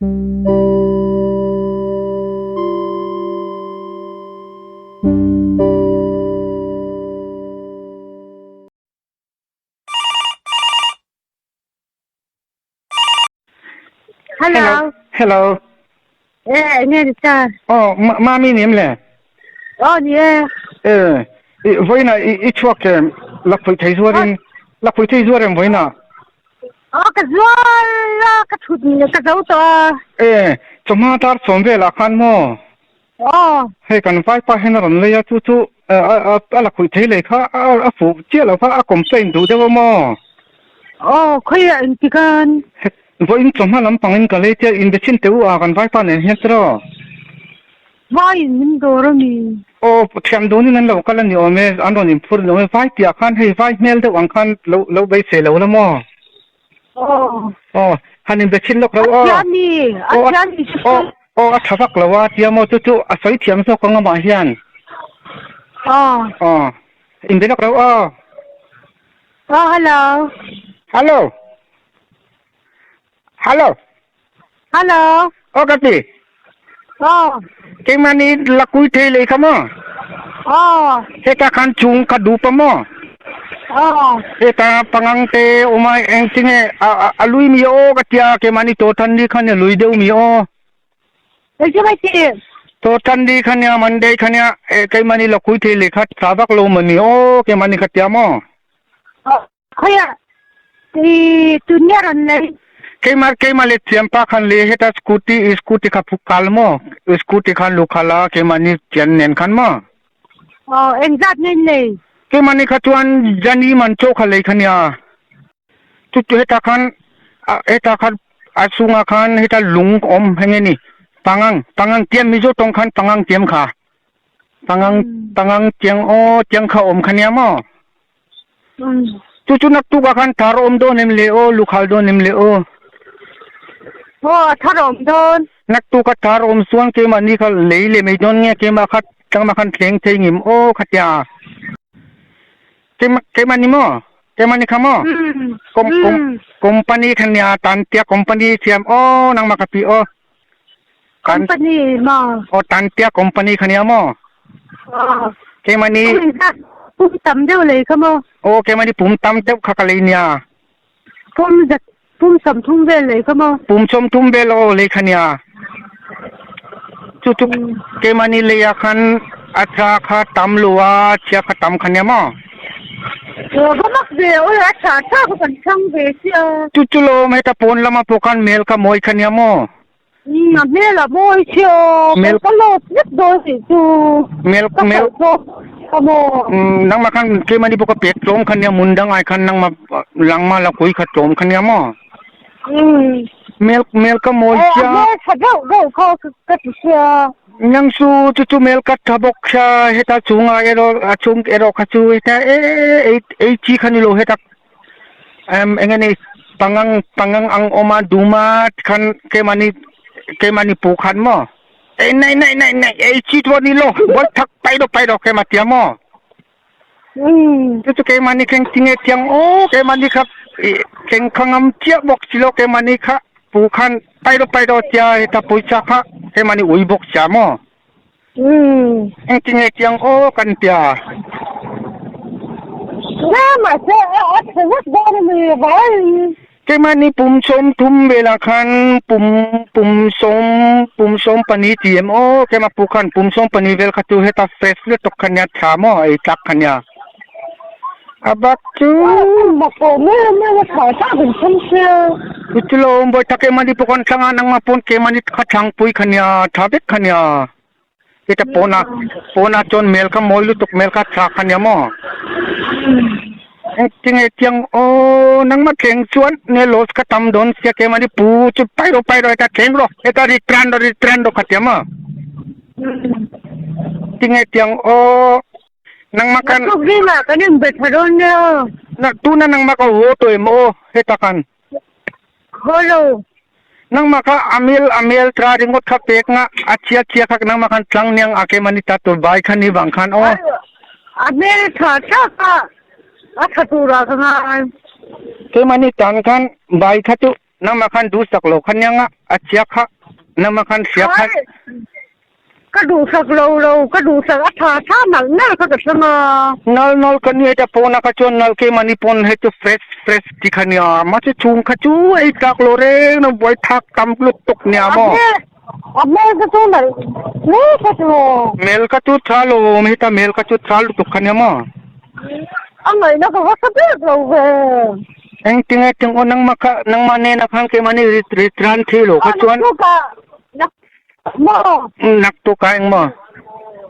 Hello. Hello. Eh, nge ni ta? Oh, mami ni em le? Oh, ni e. Eh, voina i chuak em lakpui thei zuarin lakpui thei zuar em voina? Oh, ka zuar a, ka thut ka zo tawh a. Eh, chawhma dar sawm velah khan maw? Oh. Hei kan vaipa hian a rawn lei a, chu chu a lakhuih thei lei kha a fuh chiah lo kha a complain duh deuh a maw? Oh, khawiah engtik an? Vawiin chawhma lampangin ka lei tia inbe chin teh u a kan vaipa nen hian tiraw? Vaiin min dawr a mi? Aw, thiam dunin an lo kal a ni awm e, an rawn inphur a ni awm e, vai piah khan hei vai hmel deuh ang khan lo lo beisei lo la maw? Aw. Aw, han inbe chin lawk lo aw. A thiam mi, a thiam mi chu. Aw, aw a tha vak lo a tia maw chu chu a sawi thiam zawk ang amah hian. Aw. Aw, inbe lawk lo aw. Aw, hello. Hello. Hello. Hello. Aw ka ti. Aw. Keimahni lakui thei lei kha maw? Aw. Heta khan chung ka dup a maw? Aw. Heta pangang te awm a eng chi nge a lui mi aw ka tia keimahni tawthan ni khan a lui deuh mi aw. Eng chi mai ti? Tawthan ni kha nia Monday kha nia keimahni lakui thei lei kha tha vak lo maw ni aw keimahni ka tia maw? Aw. Khawiah i tun nge rawn lei? Keimah keimah le thianpa khan le heta scooty i scooty kha phuk kal maw? I scooty khan lu khal a keimah ni thian nen khan maw? Aw engzat nge in lei? Keimah ni kha chuan Jani man chaw kha lei kha nia. Chu chu heta khan heta khan a chhungah khan heta lung awm heng nge ni pangang pangang tiam Mizo tawng khan pangang tiam kha pangang pangang tiang aw tiang kha awm kha nia maw? Chu chu naktuk ah khan thar awm dawn em le aw, lukhal dawn em le aw? Aw, a thar awm dawn. Naktuk a thar awm chuan keimahni kha lei leh mai dawn nge, keimah kha tlangmah khan thleng thei ngim aw khatia. Keimah keimahni maw? Keimahni kha maw? Com com company kha nia Tantia company siam aw nangmah ka pi aw. Company maw? Aw Tantia company kha nia maw? Aw. Keimahni Pum tam deuh lei kha maw? Aw keimahni pum tam deuh kha ka lei nia. Pum zat pum sawmthum vel lei kha maw? Pum sawmthum vel aw lei kha nia. Chu chu keimahni leia khan a tha kha tam lo a chhia kha tam kha nia maw? Aw va mak ve aw a tha tha kha kan chhang ve sia. Chu chu lo heta pawn lama pawh khan hmel kha mawi kha nia maw? Umm a hmel a mawi che aw Hmel ka lawt vek dawn tih chu Hmel ka hmel hlauh zawk kha maw. Umm nangmah khan keimahni pawh ka pek tlawm kha nia hmun dang ai khan nangmah langmah la kui kha tlawm kha nia maw? Umm. Hmel hmel ka mawi Aw a sia. hmel tha deuh deuh kha ka ti sia. Nang chu chu chu hmel ka tha bawk sia heta chungah erawh a chung erawh kha chu heta e ei ei chi kha ni lo heta em eng nge ni pangang pangang ang awm a duma khan keimahni keimahni pu khan maw ei nei nei nei nei ei chi chu ni lo bawi thak pai rawh pai rawh keimah tia maw chu chu keimahni kha engtinge tiang aw keimahni kha ih keng kha ngam chiah bawk si lo keimahni kha pu khan pai rawh pai rawh tia heta pawisa kha keimahni ui bawk sia maw. Engtinge tiang aw kan tia. Keimahni pum sawm thum velah khan pum pum sawm pum sawm pahnih ti em aw keimah pu khan pum sawm pahnih vel kha chu heta fresh lutuk kha nia tha maw ei tlak kha nia. A bak chu chulo bawi keimahni pawh kan thlang a nangmah pawn keimahni kha thlangpui kha nia tha vek kha nia. Heta pawna pawna chuan mel kha mawi lutuk mel kha tha kha nia maw? Engtinge tiang aw nangmah thleng chuan nge loss kha tam dawn sia keimahni pu chu pai rawh pai rawh heta thleng rawh heta return rawh return rawh kha tia maw? Tinge tiang aw nangmah khan Naktuk zingah kan inbe tha dawn nia. Na tuna nangmah ka haw tawh em aw heta khan. Hello. Nangmah kha a mel a mel tra ringawt kha pek nga a chhia chhia kha nangmah khan tlang niang a keimahni ta tur bai kha ni vang khan aw. A hmel tha thlak a, a tha turah ka ngai. Keimahni tan khan bai kha chu. Nangmah khan duhsak lo kha nia nga a chia kha nangmah khan hria khan. Ka duhsak lo lo, ka duhsak a tha tha nalh nalh kha ka hrang a. Nalh nalh ka ni heta pawn a kha chuan nalh keimahni pawn hei chu fresh fresh ti kha nia mahse chhung kha chu ei tlak lo reng reng buai thak tam lutuk nia maw. A hmel kha chu nalh hle kha chu. Hmel kha chu tha lo heta hmel kha chu tha lutuk kha nia maw. A ngaihna ka va hre bik lo ve. Engtinge ting aw nangmah kha nangmah nena khan keimahni rit ran thei lo kha chuan. Maw? Naktuk ah eng maw?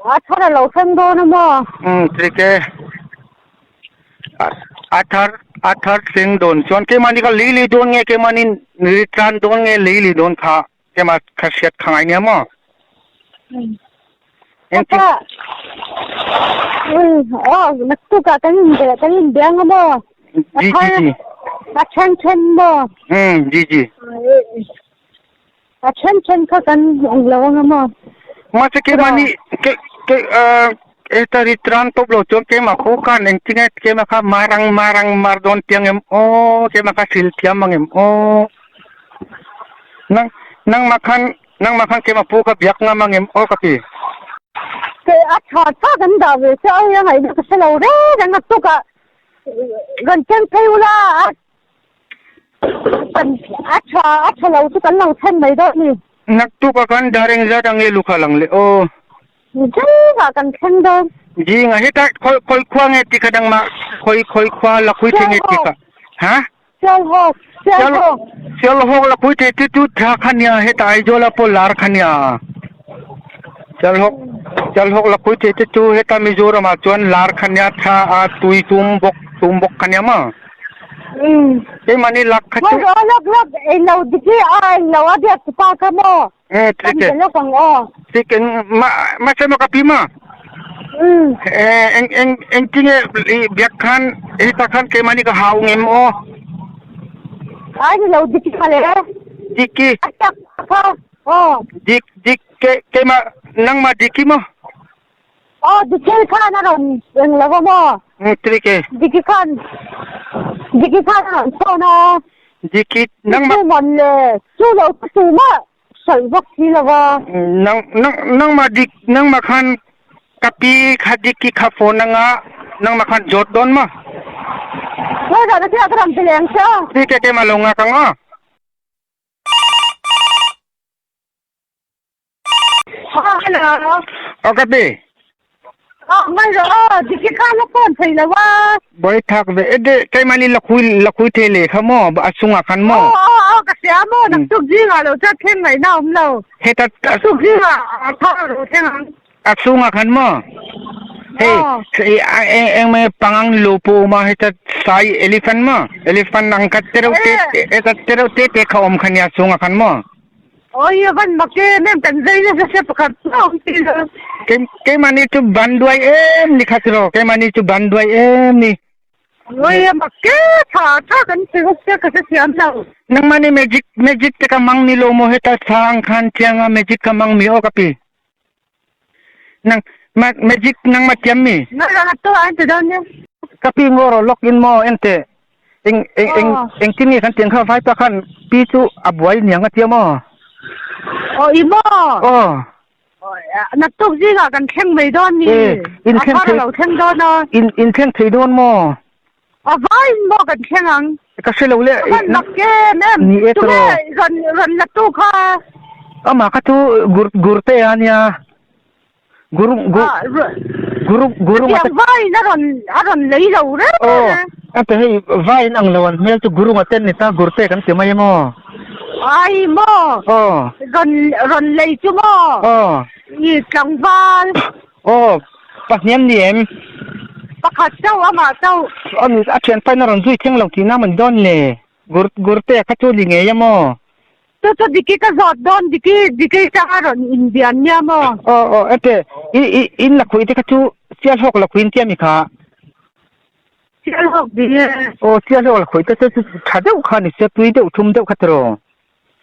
A thar a lo thleng dawn a maw? Umm trik e. A thar a thar thleng dawn chuan keimahni kha lei lei dawn nge keimahni ritlan dawn nge lei lei dawn kha keimah kha hriat kha ngai nia maw? Engtin? Aw naktuk ah kan inbe kan inbe ang a maw? Ji ji ji. A then then maw? Umm ji ji. A then then kha kan ang lo anga maw? Mahse keimahni ke ke heta ri tran tawp lo chuan keimah khaw khan engtinge keimah kha marang marang mar dawn tiang em aw keimah kha hril thiam ang em aw nang nangmah khan nangmah khan keimah pu kha biak ngam ang em aw ka ti. Ke a tha tha kan dah ve che a ngaihna ka hre lo reng reng a tukah rawn keng phei ula a A tha a tha lo chu kan lo thlen mai dawn ni. Naktuk a kan dar engzat ang nge lukha lang le aw. Zingah kan thleng dawn. Zingah heta khawi khawi khua nge tikha dang mah khawi khawi khua lakhui the nge tikha ha? Sialhawk Sialhawk. Sialhawk lakhui the chu chu tha kha nia heta Aizawl ah pawh lar kha nia. Sialhawk Sialhawk lakhui the te chu heta Mizoram ah chuan lar kha nia tha a tui tum bawk tum bawk kha nia maw. Keimahni lak kha chu. Lawk lawk lawk ei lo dik hi a ei lo a biak tu pa kha maw. Eh Kan be lawk ang aw. Tik eng ma ma se maw ka pi ma. Eh eng eng eng tinge i biak khan heta khan keimahni ka hau ngem aw. Ai ni lo dik hi le. Diki. A tak kha aw. Dik dik ke keimah nangmah diki maw. Aw Diki khan a rawn eng lo a maw? Trik e. Diki khan Diki khan a rawn phone a. Diki nangmah. Chu mawn le chu lo chu tumah sawi bawk si lo a. Nang nang nangmah dik nangmah khan ka pi kha Diki kha phone anga nangmah khan zawt dawn maw? Ngawi rawh na thil ah ka rawn ti leng che a. Trik e keimah lo ngak ang aw. Hello. Aw ka pi. Aw ngai rawh aw diki khan a phone thei lo a. Boi thak ve e de keimahni lakhui lakhui thei le kha maw a chungah khan maw. Aw aw aw ka hria maw naktuk zingah lo chuan thleng ngaihna a awm lo. Heta naktuk zingah a thar lo thleng ang. A chungah khan maw. Hei eng eng mai pangang lo pu ma heta sai elephant maw elephant ang khat te reuh te te te reuh te te kha awm kha nia chungah khan maw. Awi a van mak em em kan zai nasa sia pakhat a awm ti lo. Keimahni chu ban duai em ni kha tiraw keimahni chu ban duai em ni. Awi a mak e tha tha kan ti bawk sia ka hrethiam lo. Nangmahni magic magic te ka mang ni lo maw heta thla ang khan chianga magic ka mang mi aw ka pi. Nang ma magic nangmah thiam mi. Nang a tuah an ti dawn nia. Ka pi ngaw rawh lawk in maw ente eng eng eng engtin nge kan tiang kha vai pa khan pi chu a buai niang a tia maw. Aw i maw. Aw. Naktuk zingah kan thleng mai dawn ni. In thleng thei. A lo thleng dawn a. In in thleng thei dawn maw. A vaiin maw kan thleng ang. Ka hre lo le. Ka van mak em em. Ni e tawh. Tunge rawn rawn la tu kha. Amah kha chu gur gurte a nia. Guru gu guru guru nga. Tiang vaiin a rawn a rawn lei lo reng. Aw ante hei vaiin ang lo an hmel chu guru nga ten ni ta gurte kan ti mai em aw. Ai maw. Aw. Rawn rawn lei chu maw. Aw. I tlangval. Aw, pahniam ni em? Pakhat chauh, amah chauh. A ni, a thianpain a rawn zui thleng lo tihna maw ni dawn le? Gur, Gurte kha chu ni ngei a maw? Chu chu Diki ka zawt dawn, Diki, Diki chang a rawn inbian nia maw? Aw, aw, ete, i, i, in lakhuih te kha chu Sialhawk lakhuih in tia mi kha? Sialhawk ni e. Aw, Sialhawk lakhuih te chu tha deuh kha ni sia, tui deuh thum deuh kha tiraw?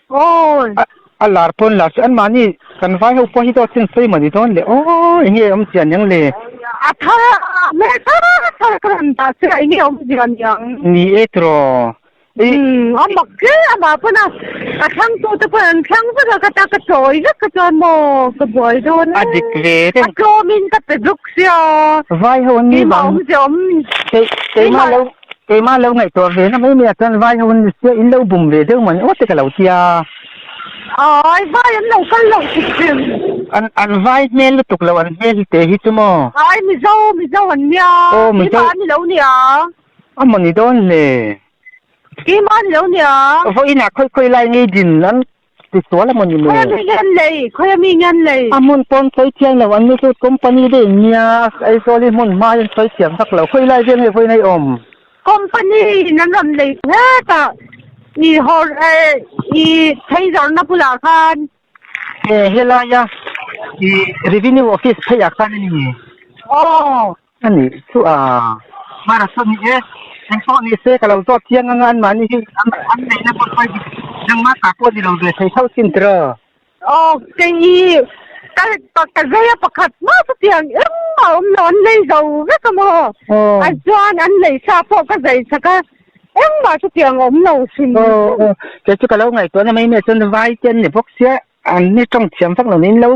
Awi. A lar pawn lar chu anmahni kan vai ho pawh hi dawt chin sawi mawni dawn le aw enge awm chian ang le. A thar a hmel thar thar ka rawn dah che a enge awm chian ang. Ni e tiraw. Umm a mak hle amah pawn a a thlang tu te pawn an thlang vek a ka ta ka chawi vek ka chuan maw ka buai dawn A dik ve reng. A tlawm in ka pe bawk sia. Vai ho an ni vang. Keimah awmzia awm. Keimah lo keimah lo ngaihtuah ve na mai mai ah chuan vai ho an ni sia in lo bum ve deuh mawni aw te ka lo tia. Ai vai an lo kal loh hrim hrim. An an vai hmel lutuk lo an hmel hi te hi chu maw. Ai Mizo Mizo an nia. Aw Mizo. Keimah an ni lo nia. A mawni dawn le. Keimah an lo nia. Vawiin ah khawi khawi lai ngei din an ti sual a mawni le. Khawi ami nge an lei? Khawi ami nge an lei? A hmun pawn sawi thiang lo an ni chu company daih in nia Aizawl hi hmun hma hian sawi thiam vak lo. Khawi lai vel nge vawiin a i awm? Company in an rawn lei hetah i hawr i thei zawrhna bulah khan. He helaia i revenue office pheiah khan a ni. Aw. A nih chu a, Mara saw ni e, eng pawh ni se ka lo zawt chiang anga anmahni hi an neihna pawh sawi dik engmah ta pawh ni lo ve thei tho sin tiraw. Aw kei i ka ka zai a pakhat mah chutiang engmah awm lo an lei zo vek a maw? A chuan an lei sa pawh ka zai chak a engmah chutiang awm lo hrim. Aw kei chu ka lo ngaihtuahna mai mai chuan vai te an ni bawk sia. An ni tawng thiam vak lo niin lo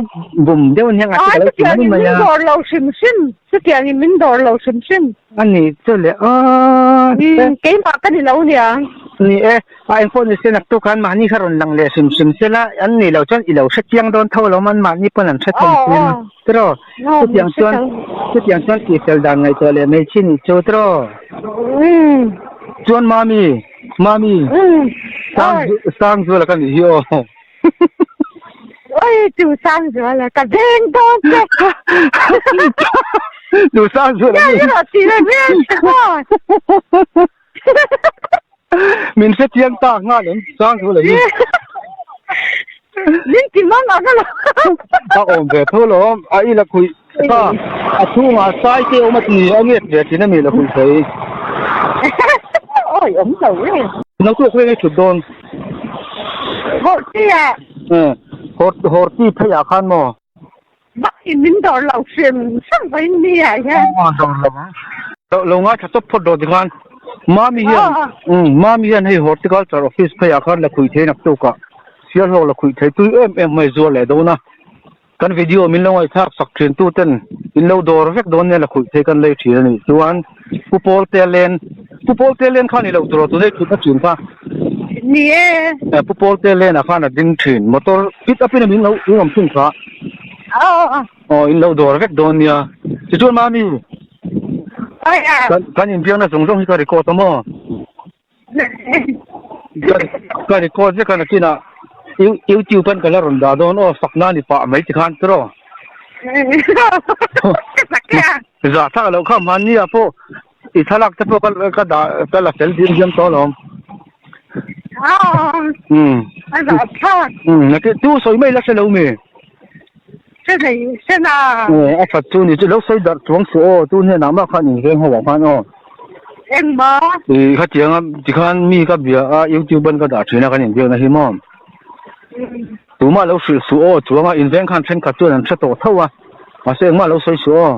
bum deuh aniang a ti ka lo ti mai mai a. Chutiangin min dawr lo hrim hrim, chutiangin min dawr lo hrim hrim. A ni chu le aw. Keimah ka ni lo nia. Ni e, a engpawh ni se naktuk khan mahni kha rawn lang leh hrim hrim se la, an nih loh chuan i lo hre chiang dawn tho alawm, an mahni pawn an hre thei sia tiraw. Chutiang chuan chutiang chuan tihfel dan ngaihtuah leh mai chi nih chu tiraw. Chuan Mami, Mami, Sangzuala ka nih hi aw. Oi, chu sang zual a, ka veng dawn che. Chu sang zual a ni. Nge rawh ti le veng che maw. Min hre chiang tak nghal em, sang zual a ni. Min ti mang ang a lo. A awm ve tho lo, a i la khuih kha, a chhungah sai te awm a ti, a nget ve thin a mi la khuih thei. Oi, awm lo e. Nau tu khawi nge thut dawn? Horti ah. Horti phei ah khan maw? Bak in min dawr lo hrim hrim vawi in mi ah hian. Aw dawr lo ang. Lo ngaithla chawp phawt rawh tikhan Mami hian Mami hian hei Horticulture office phei ah khan la khuih thei naktuk ah Sialhawk la khuih thei tui em em mai zuar leh dawn a. Kan video min lo ngaihthlak sak thin tu ten in lo dawr vek dawn nia la khuih thei kan lei thin a nih chuan Pu Paul te len Pu Paul te len kha ni lo tur tunei thutna thin kha. Ni e. Pu Paul te len ah khan a ding thin motor pick up in a min lo in awm thin kha. Aw in lo dawr vek dawn nia tichuan mami kan inbiakna zawng zawng hi ka record a maw. Ka record vek a nakinah YouTube an ka la rawn dah dawn aw fakna ni pah mai tikhan tiraw. Zah thlak loh kha hmanni ah pawh i thlalak te pawh ka dah ka la fel diam diam tawh alawm. Nakin tu sawi mai la hre lo mi. A that chu ni chu lo sawi darh chuang suh aw tu hnenah mah khan inveng ho ah khan aw. Engmaw? I khatiang a tikhan mi ka bia a YouTube an ka dah thin a kan inbiakna hi maw? Tumah lo hrilh suh aw chuang a inveng khan thenkhat chuan an hre tawh tho a mahse engmah lo sawi suh aw.